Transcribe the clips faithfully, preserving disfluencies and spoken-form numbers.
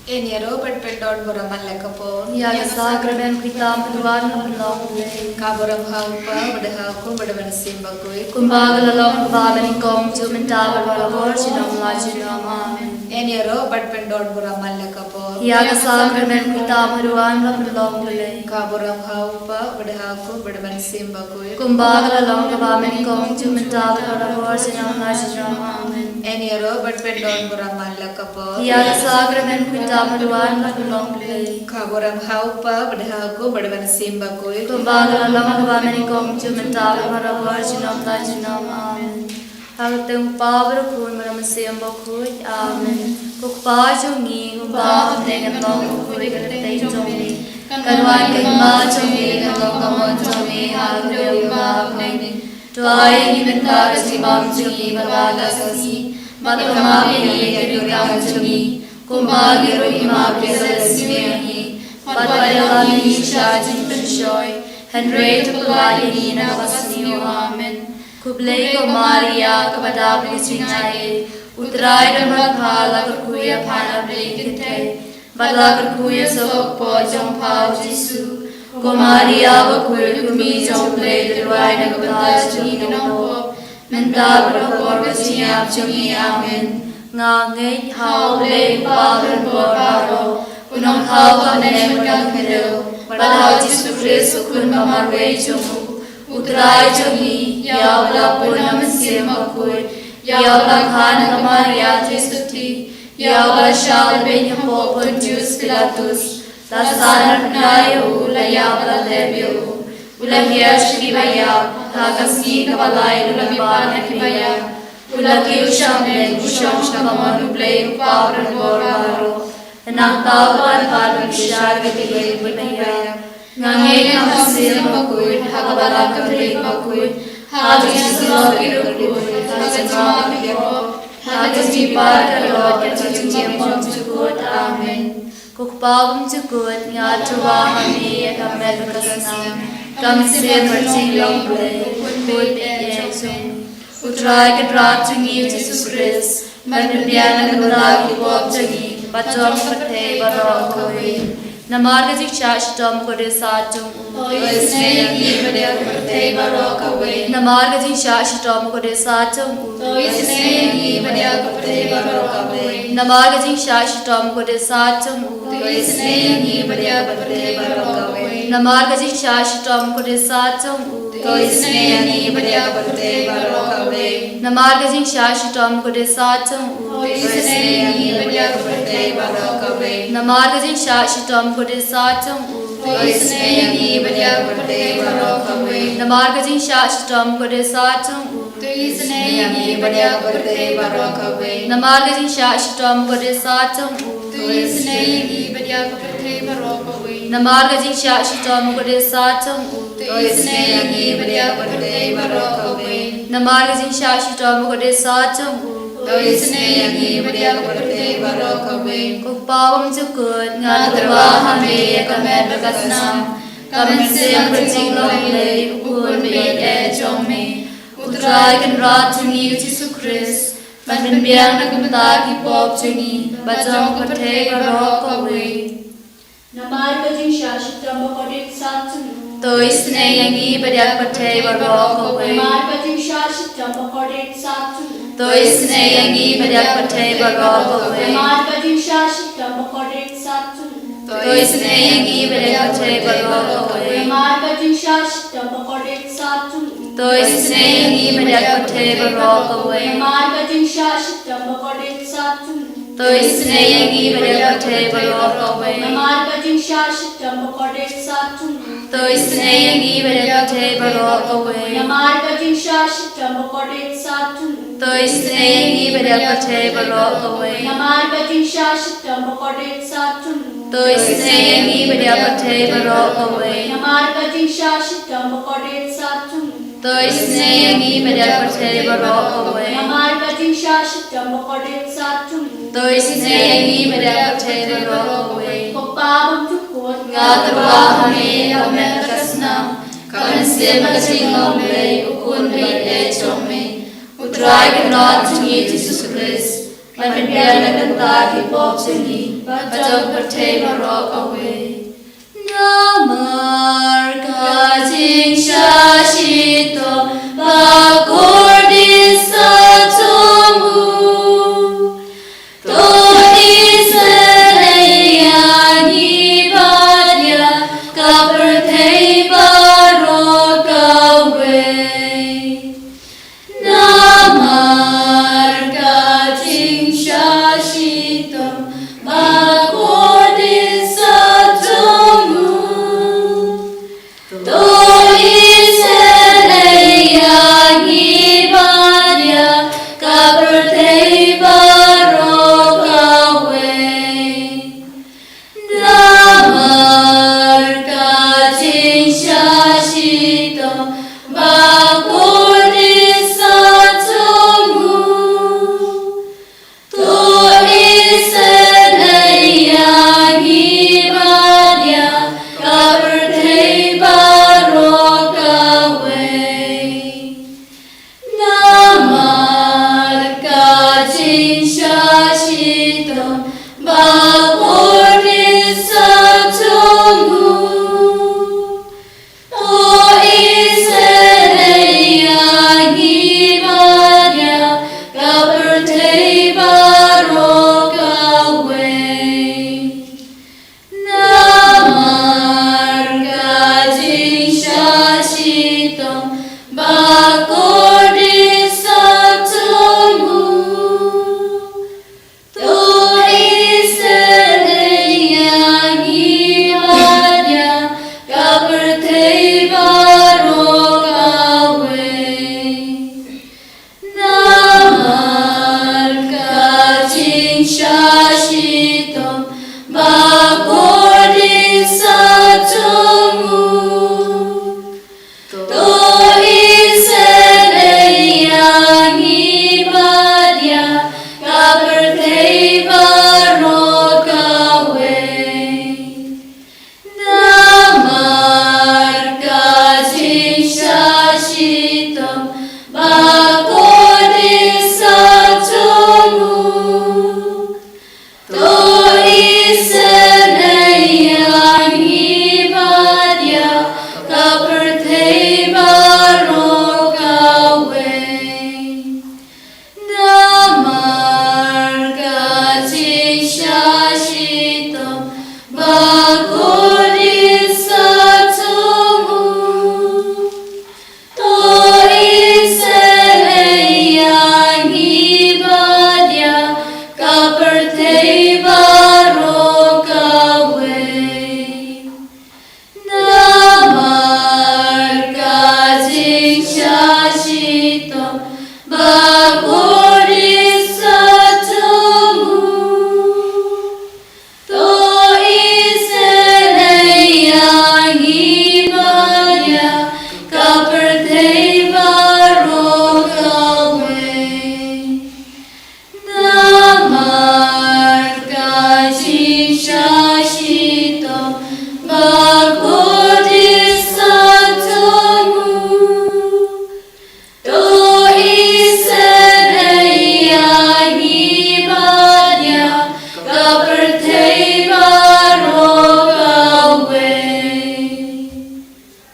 Yn ïaroh bad pyndon burom man la ka por. Ïa ka sakramen pynkhwai tam pynwan ha pynlong Blei. Ka burom ha u Kpa bad ha u Khun bad ha u Mynsiem Bakhuid. Kumba ka la long kaba mynnyngkong, juh mynta bad barabor, junom la junom. Amen. Yn ïaroh bad pyndon burom man la ka por. Ïa ka sakramen pynkhwai tam pynwan ha pynlong Blei. Ka burom ha u Kpa bad ha u Khun bad ha u Mynsiem Bakhuid. Kumba ka la long kaba mynnyngkong, juh mynta bad barabor, junom la junom. Amen. Yn ïaroh bad pyndon burom man la ka por. Ïa ka sakramen pynkhwai tam pynwan ha pynlong Blei. Ka burom ha u Kpa bad ha u Khun bad ha u Mynsiem Bakhuid. Kumba ka la long kaba mynnyngkong, juh mynta bad barabor, junom la junom. Amen. Ha ka kyrteng u Kpa bad u Khun bad u Mynsiem Bakhuid. Amen. Ko Kpa jong ngi, uba ha bneng, kan long bakhuid ka kyrteng jong me. Kan wan ka hima jong me, kan long ka mon jong me ha ka khyndew kumba ha bneng. To ai ïa ngi mynta ka jingbam jong ngi baroh ka sngi, bad to map ïa ngi ïa ki riewkam jong ngi, kumba ngi ruh ngi map ïa kiba lehse ïa ngi. Bad wat ïalam ïa ngi sha jingpynshoi, hynrei to pyllait ïa ngi na kaba sniew. Amen. Khublei ko Maria, kaba dap da ka jingaiei, u Trai u don bad pha, la kyrkhu ïa pha na pdeng ki kynthei, bad la kyrkhu ïa u soh ka kpoh jong pha u Jisu. Ko Maria bakhuid, kmie jong u Blei, to duwai na ka bynta jong ngi ki nongpop, mynta bad ha ka por ka jingïap jong ngi. Amen. Nga ngeit ha u Blei u Kpa Uba-donbor baroh, u nongthaw ka bneng bad ka khyndew, bad ha u Jisu Khrist u Khun ba marwei jong u, u Trai jong ngi, ïa uba la pun na u Mynsiem Bakhuid, ïa uba la kha na ka Maria Theisotti, ïa uba la shah lehbeiñ hapoh Pontius Pilatus, la sah na ka bnai ïa u, la ïap bad la lep ïa u, u la hiar sha kiba ïap, ha ka sngi kaba lai u la mihpat na kiba ïap, u la kiew sha bneng, u shong sha kamon u Blei u Kpa Uba-donbor baroh. Nangta u wan pat ban bishar ïa ki briew bad kiba ïap. Nga ngeit ha ka Mynsiem Bakhuid, ha ka Balang Katholik bakhuid, ha ka jingïasyllok ki riewkhuid, ha ka jingmap ki pop, ha ka jingmihpat ka dohnud, ha ka jingim bymjukut. Amen. Ko Kpa bymjukut, nga tyrwa ha me ïa ka met bad ka snam, ka mynsiem bad ka jinglong Blei, u Khun baieit jong me, u Trai Kynrad jong ngi u Jisu Khrist, ban pynbiang na ka bynta ki pop jong ngi bad jong ka pyrthei baroh kawei. Namar ka jingshah shitom bakordit sat jong u, to isynei ïa ngi bad ïa ka pyrthei baroh kawei. Namar ka jingshah shitom bakordit sat jong u, to isynei ïa ngi bad ïa ka pyrthei baroh kawei. Namar ka jingshah shitom bakordit sat jong u, to isynei ïa ngi bad ïa ka pyrthei baroh kawei. Namar ka jingshah shitom bakordit sat jong u, to isynei ïa ngi bad ïa ka pyrthei baroh kawei. Namar ka jingshah shitom bakordit sat jong u, to isynei ïa ngi bad ïa ka pyrthei baroh kawei. Namar ka jingshah shitom bakordit sat jong u, to isynei ïa ngi bad ïa ka pyrthei baroh kawei. Namar ka jingshah shitom bakordit sat jong u, to isynei ïa ngi bad ïa ka pyrthei baroh kawei. Namar ka jingshah shitom bakordit sat jong u, to isynei ïa ngi bad ïa ka pyrthei baroh kawei. Namar ka jingshah shitom bakordit sat jong u, to isynei ïa ngi bad ïa ka pyrthei baroh kawei. Namar ka jingshah shitom bakordit sat jong u, to isynei ïa ngi bad ïa ka pyrthei baroh kawei. Ko Kpa bymjukut, nga tyrwa ha me ïa ka met bad ka snam, ka mynsiem bad ka jinglong Blei, u Khun baieit jong me, u Trai Kynrad jong ngi u Jisu Khrist, ban pynbiang na ka bynta ki pop jong ngi bad jong ka pyrthei baroh kawei. Namar ka jingshah shitom bakordit sat jong u, to isynei ïa ngi bad ïa ka pyrthei baroh kawei. Namar ka jingshah shitom bakordit sat jong u, to isynei ïa ngi bad ïa ka pyrthei baroh kawei. Namar ka jingshah shitom bakordit sat jong u, to isynei ïa ngi bad ïa ka pyrthei baroh kawei. Namar ka jingshah shitom bakordit sat jong u, to isynei ïa ngi bad ïa ka pyrthei baroh kawei. Namar ka jingshah shitom bakordit sat jong u, to isynei ïa ngi bad ïa ka pyrthei baroh kawei. Namar ka jingshah shitom bakordit sat jong u, to isynei ïa ngi bad ïa ka pyrthei baroh kawei. Namar ka jingshah shitom bakordit sat jong u, to isynei ïa ngi bad ïa ka pyrthei baroh kawei. Namar ka jingshah shitom bakordit sat jong u, to isynei ïa ngi bad ïa ka pyrthei baroh kawei. Namar ka jingshah shitom bakordit sat jong u, to isynei ïa ngi bad ïa ka pyrthei baroh kawei. Namar ka jingshah shitom bakordit sat jong u, to isynei ïa ngi bad ïa ka pyrthei baroh kawei. Ko Kpa bymjukut, nga tyrwa ha me ïa ka met bad ka snam, ka mynsiem bad ka jinglong Blei, u Khun baieit jong me, u Trai Kynrad jong ngi u Jisu Khrist, ban pynbiang na ka bynta ki pop jong ngi bad jong ka pyrthei baroh kawei. Namar ka jingshah shitom ba kordit sa jong u, to isynei ïa ngi bad ïa ka pyrthei baroh kawei. Namar ka jingshah shitom ba kordit sa jong u, to isynei ïa ngi bad ïa ka pyrthei baroh kawei. Namar ka jingshah shitom ba kordit sa jong u, to isynei ïa ngi bad ïa ka pyrthei baroh kawei. Namar ka jingshah shitom ba kordit sa jong u, to isynei ïa ngi bad ïa ka pyrthei baroh kawei. Namar ka jingshah shitom ba kordit sa jong u, to isynei ïa ngi bad ïa ka pyrthei baroh kawei. Namar ka jingshah shitom ba kordit sa jong u, to isynei ïa ngi bad ïa ka pyrthei baroh kawei. Namar ka jingshah shitom ba kordit sa jong u, to isynei ïa ngi bad ïa ka pyrthei baroh kawei. Namar ka jingshah shitom ba kordit sa jong u, to isynei ïa ngi bad ïa ka pyrthei baroh kawei. Namar ka jingshah shitom ba kordit sa jong u, to isynei ïa ngi bad ïa ka pyrthei baroh kawei. Namar ka jingshah shitom ba kordit sa jong u, to isynei ïa ngi bad ïa ka pyrthei baroh kawei.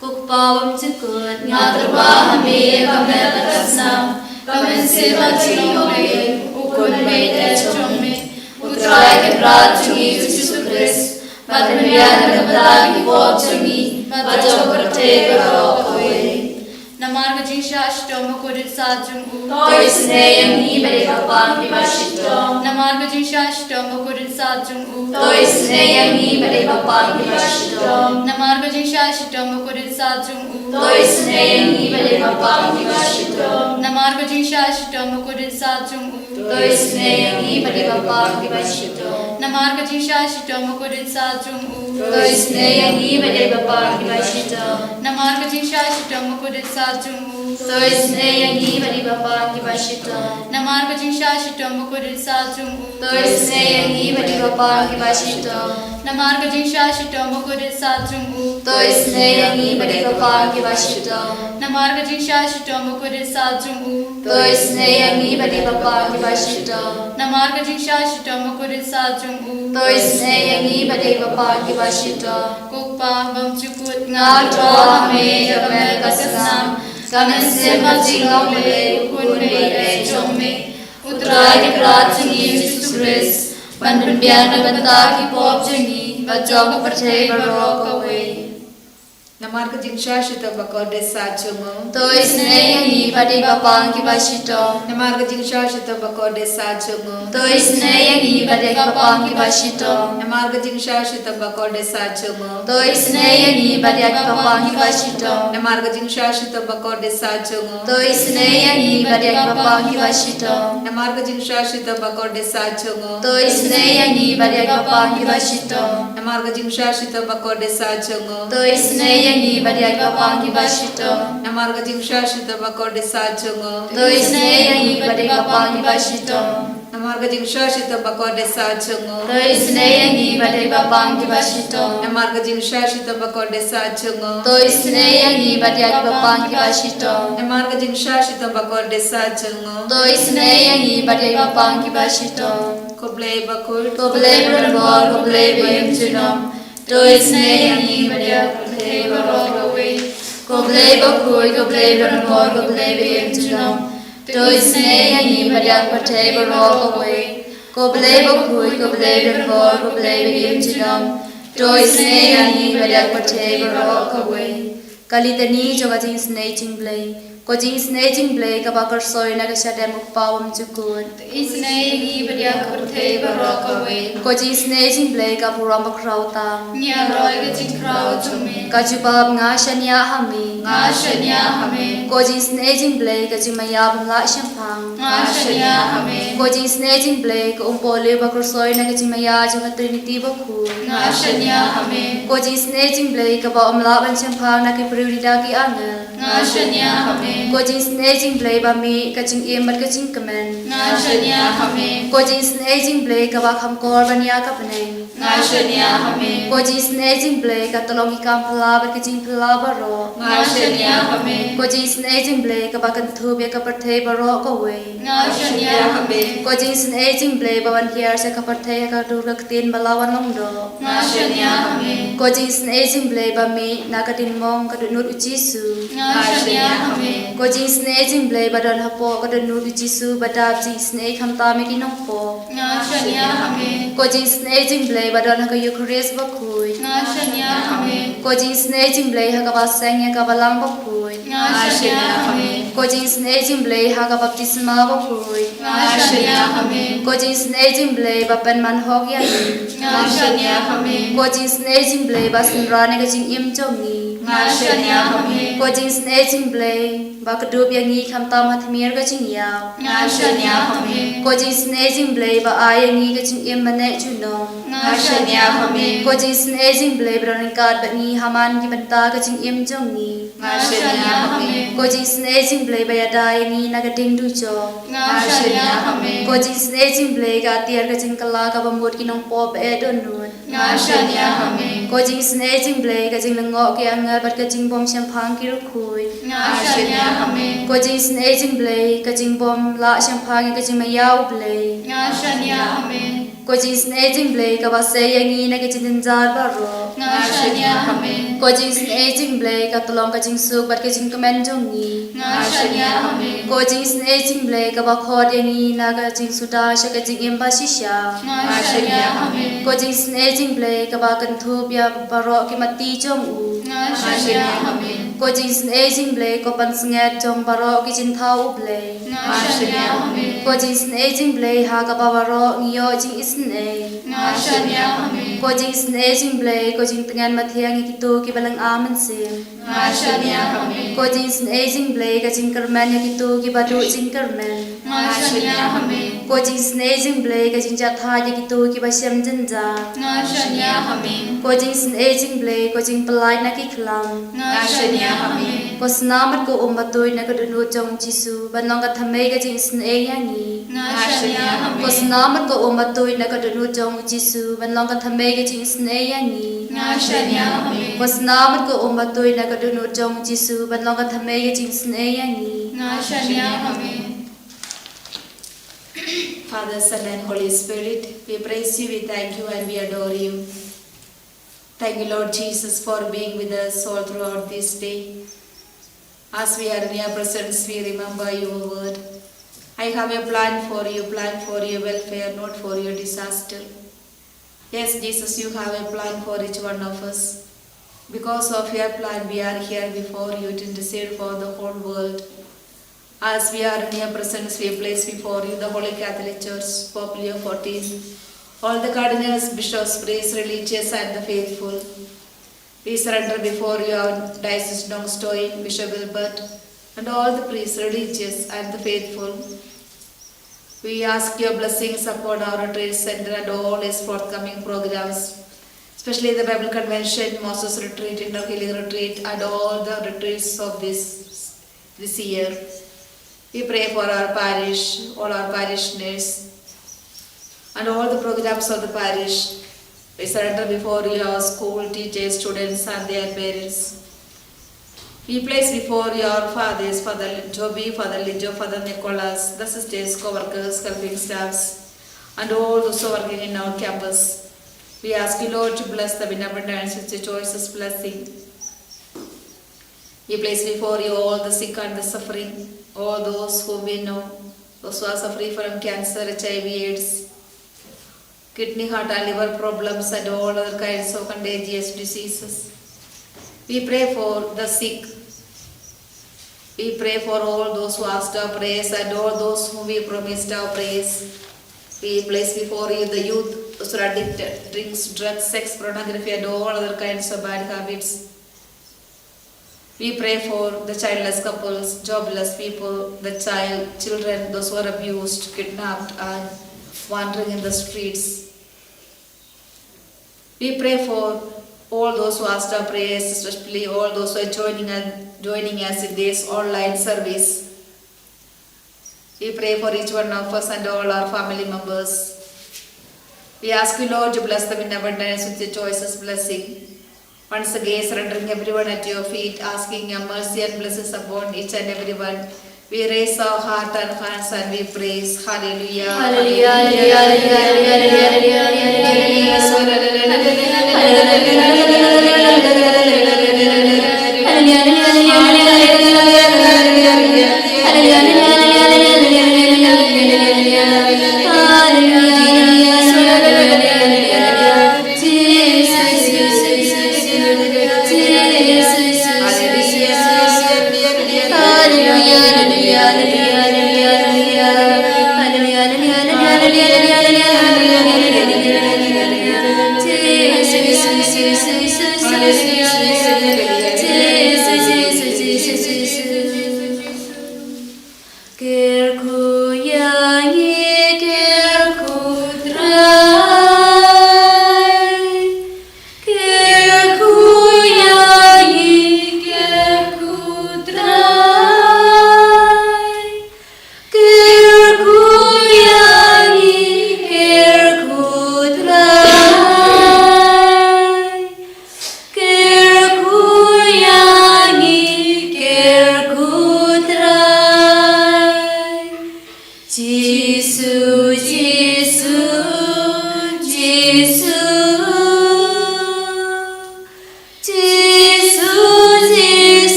Ko Kpa bymjukut, nga tyrwa ha me ïa ka met bad ka snam, ka mynsiem bad jingim, u kut beit jong me. U Trai Kynrad jong ngi u Jisu Khrist, bad u mih na ka bynta ki pop jong ngi bad jong ka pyrthei baroh kawei. Namar ka jingshah shitom ba kordit sa jong u, to isynei ïa ngi bad ïa ka pang kiba shitom. Namar ka jingshah shitom ba kordit sa jong u, to isynei ïa ngi bad ïa ka pang kiba shitom. Namar ka jingshah shitom ba kordit sa jong u, to isynei ïa ngi bad ïa ka pang kiba shitom. Namar ka jingshah shitom ba kordit sa jong u, to isynei ïa ngi bad ïa ka pang kiba shitom. Namar ka jingshah shitom ba kordit sa jong u, To isynei ïa ngi bad ïa ki paidbah kiba shitom. Namar ka jingshah shitom bakordit sat jong u. To isynei ïa ngi bad ïa ki paidbah kiba shitom. Namar ka jingshah shitom bakordit sat jong u. To isynei ïa ngi bad ïa ki paidbah kiba shitom. Namar ka jingshah shitom bakordit sat jong u. To isynei ïa ngi bad ïa ki paidbah kiba shitom. Namar ka jingshah shitom bakordit sat jong u. To isynei ïa ngi bad ïa ki paidbah kiba shitom. Namar ka jingshah shitom bakordit sat jong u. To isynei ïa ngi bad ïa ki paidbah kiba shitom. Ko Kpa bymjukut, nga ïathuh ha me ïa ka met ka snam, ka mynsiem bad ka jinglong Blei, u Khun baieit jong me, U Trai Kynrad jong ngi Jisu Khrist, ban pynbiang na ka bynta ki pop jong ngi bad jong ka pyrthei baroh kawei. Namar ka jingshah shitom bakordit sat jong u. To isynei ïa ngi bad ïa ki paidbah kiba shitom. Namar ka jingshah shitom bakordit sat jong u. To isynei ïa ngi bad ïa ki paidbah kiba shitom. Namar ka jingshah shitom bakordit sat jong u. To isynei ïa ngi bad ïa ki paidbah kiba shitom. Namar ka jingshah shitom bakordit sat jong u. To isynei ïa ngi bad ïa ki paidbah kiba shitom. Namar ka jingshah shitom bakordit sat jong u. To isynei ïa ngi bad ïa ki paidbah kiba shitom. Namar ka jingshah shitom bakordit sat jong u. To isynei ïa ngi bad ïa ki paidbah kiba shitom. Namar ka jingshah shitom bakordit sat jong u. To isynei ïa ngi bad ïa ki paidbah kiba shitom. Namar ka jingshah shitom bakordit sat jong u. To isynei ïa ngi bad ïa ki paidbah kiba shitom. Namar ka jingshah shitom bakordit sat jong u. To isynei ïa ngi bad ïa ki paidbah kiba shitom. Namar ka jingshah shitom bakordit sat jong u. To isynei ïa ngi bad ïa ki paidbah kiba shitom. Ko Blei bakhuid, ko Blei badonbor, ko Blei ba im junom. To isynei ïa ngi bad ïa ka pyrthei baroh kawei. Ko Blei bakhuid, ko Blei badonbor, ko Blei ba im junom. To isynei ïa ngi bad ïa ka pyrthei baroh kawei. Ko Blei bakhuid, ko Blei badonbor, ko Blei ba im junom. To isynei ïa ngi bad ïa ka pyrthei baroh kawei. Ka Litani jong ka jingisynei jong u Blei. Ko jingisynei jong u Blei kaba kyrsoi na ka shadem u Kpa bymjukut. Isynei ïa ngi bad ïa ka pyrthei baroh kawei. Ko jingisynei jong u Blei ka burom bakhraw tam. Ngi ïaroh ïa ka jingkhraw jong me. Ka jubab, nga shaniah ha me. Nga shaniah ha me. Ko jingisynei jong u Blei ka jingmaïa bym lah shemphang. Nga shaniah ha me. Ko jingisynei jong u Blei ka umpohliew ba kyrsoi na ka jingmaïa jong ka Trinity bakhuid. Nga shaniah ha me. Ko jingisynei jong u Blei kaba ym lah ban shemphang na ki briew ne da ki angel. Nga shaniah ha me. Ko jingisynei jong u Blei ba mih ka jingim bad ka jingkmen. Nga shaniah ha me. Ko jingisynei jong u Blei kaba kham kor ban ïa ka bneng. Nga shaniah ha me. Ko jingisynei jong u Blei ka tyllong ki kam phylla bad ka jingphylla baroh. Nga shaniah ha me. Ko jingisynei jong u Blei kaba kynthup ïa ka pyrthei baroh kawei. Nga shaniah ha me. Ko jingisynei jong u Blei ba wan hiar sha ka pyrthei ha ka dur ka ktien ba la wan long doh. Nga shaniah ha me. Ko jingisynei jong u Blei ba mih na ka diengmong ka dohnud u Jisu. Nga shaniah ha me. Ko jingisynei jong u Blei ba don hapoh ka dohnud u Jisu ba dap jingisynei khamtam ïa ki nongpop. Nga shaniah ha me. Ko jingisynei jong u Blei ba don ha ka Eukharist bakhuid. Nga shaniah ha me. Ko jingisynei jong u Blei ha kaba seng ïa ka balang bakhuid. Nga shaniah ha me. Ko jingisynei jong u Blei ha ka baptisma bakhuid. Nga shaniah ha me. Ko jingisynei jong u Blei ba pynman hok ïa ngi. Nga shaniah ha me. Ko jingisynei jong u Blei ba synran ïa ka jingim jong ngi. Nga shaniah ha me. Ko jingisynei jong u Blei ba kdup ïa ngi khamtam ha tmier ka jingïap. Nga shaniah ha me. Ko jingisynei jong u Blei ba ai ïa ngi ka jingim ban neh junom. Nga shaniah ha me. Ko jingisynei jong u Blei ba don ryngkat bad ngi ha man ki bynta ka jingim jong ngi. Nga shaniah ha me. Ko jingisynei jong u Blei ba ïada ïa ngi na ka ding dujok. Nga shaniah ha me. Ko jingisynei jong u Blei ka atiar ka jingkylla kaba mut ki nongpop ba eh dohnud. Nga shaniah ha me. Ko jingisynei jong u Blei ka jinglyngngoh ki angel bad ka jingbym shemphang ki riewkhuid. Nga shaniah ha me. Ko jingisynei jong u Blei ka jingbym lah shemphang ïa ka jingmaïa u Blei. Nga shaniah ha me. Ko jingisynei jong u Blei kaba sei ïa ngi na ka jingjynjar baroh. Nga shaniah ha me. Ko jingisynei jong u Blei ka tyllong ka jingsuk bad ka jingkmen jong ngi. Nga shaniah ha me. Ko jingisynei jong u Blei kaba khot ïa ngi na ka jingsuda sha ka jingim bashisha. Nga shaniah ha me. Ko jingisynei jong u Blei kaba kynthup ïa baroh ki matti jong u. Nga shaniah ha me. Ko jingsnei jong U Blei, ko pansngiat jong baroh ki jingthaw U Blei. Nga shaniah ha me. Ko jingsnei jong U Blei, ha kaba baroh ngi ïoh jingisnei. Nga shaniah ha me. Ko jingsnei jong U Blei, ko jingtngen mathiang ïa kito kiba lynga mynsiem. Nga shaniah ha me. Ko jingsnei jong U Blei, ka jingkyrmen ïa kito kiba duh jingkyrmen. Nga shaniah ha me. Ko jingsnei jong U Blei, ka jingjahthait ïa kito kiba shem jynjar. Nga shaniah ha me. Ko jingsnei jong U Blei, ko jingpyllait na ki khlam. Nga shaniah ha me. Ko snam bad ko um bad tuid na ka dohnud jong U Jisu ban long ka thymmei ka jingisnei ïa ngi. Nga shaniah ha me. Ko snam bad ko um bad tuid na ka dohnud jong U Jisu ban long ka thymmei ka jingisnei ïa ngi. Nga shaniah ha me. Ko snam bad ko um bad tuid na ka dohnud jong U Jisu ban long ka thymmei ka jingisnei ïa ngi. Nga shaniah ha me. Father, Son, and Holy Spirit, we praise you, we thank you, and we adore you. Thank you, Lord Jesus, for being with us all throughout this day. As we are in your presence, we remember your word. I have a plan for you, plan for your welfare, not for your disaster. Yes, Jesus, you have a plan for each one of us. Because of your plan, we are here before you to intercede for the whole world. As we are in your presence, we place before you the Holy Catholic Church, Pope Leo fourteen, all the cardinals, bishops, priests, religious, and the faithful. We surrender before you our Diocese Nongstoin, Bishop Wilbert, and all the priests, religious, and the faithful. We ask your blessings upon our retreat center and all its forthcoming programs, especially the Bible Convention, Moses Retreat, Inner Healing Retreat, and all the retreats of this, this year. We pray for our parish, all our parishioners, and all the programs of the parish. We surrender before you our school teachers, students, and their parents. We place before you our fathers, Father Joby, Father Lijo, Father Nicholas, the sisters, co-workers, helping staffs, and all those who are working in our campus. We ask you, Lord, to bless them in abundance with your choicest blessing. We place before you all the sick and the suffering, all those who we know, those who are suffering from cancer, H I V, AIDS, kidney, heart, and liver problems, and all other kinds of contagious diseases. We pray for the sick. We pray for all those who asked our prayers and all those whom we promised our prayers. We place before you the youth, those who are addicted, drinks, drugs, sex, pornography, and all other kinds of bad habits. We pray for the childless couples, jobless people, the child, children, those who are abused, kidnapped, and wandering in the streets. We pray for all those who asked our prayers, especially all those who are joining us, joining us in this online service. We pray for each one of us and all our family members. We ask you, Lord, to bless them in abundance with your choicest blessing. Once again, surrendering everyone at your feet, asking your mercy and blessings upon each and everyone. We raise our heart and hands and we praise. Hallelujah. Hallelujah, hallelujah, hallelujah, hallelujah, hallelujah, hallelujah, hallelujah.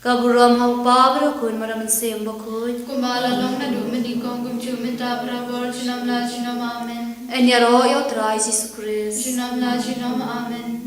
Ka burom ha u Kpa bad ha u Khun bad ha u Mynsiem Bakhuid. Kumba la long naduh mynnyngkong, kumjuh mynta bad barabor, junom la junom. Amen. Yn ïaroh ïa u Trai Jisu Khrist. Junom la junom. Amen.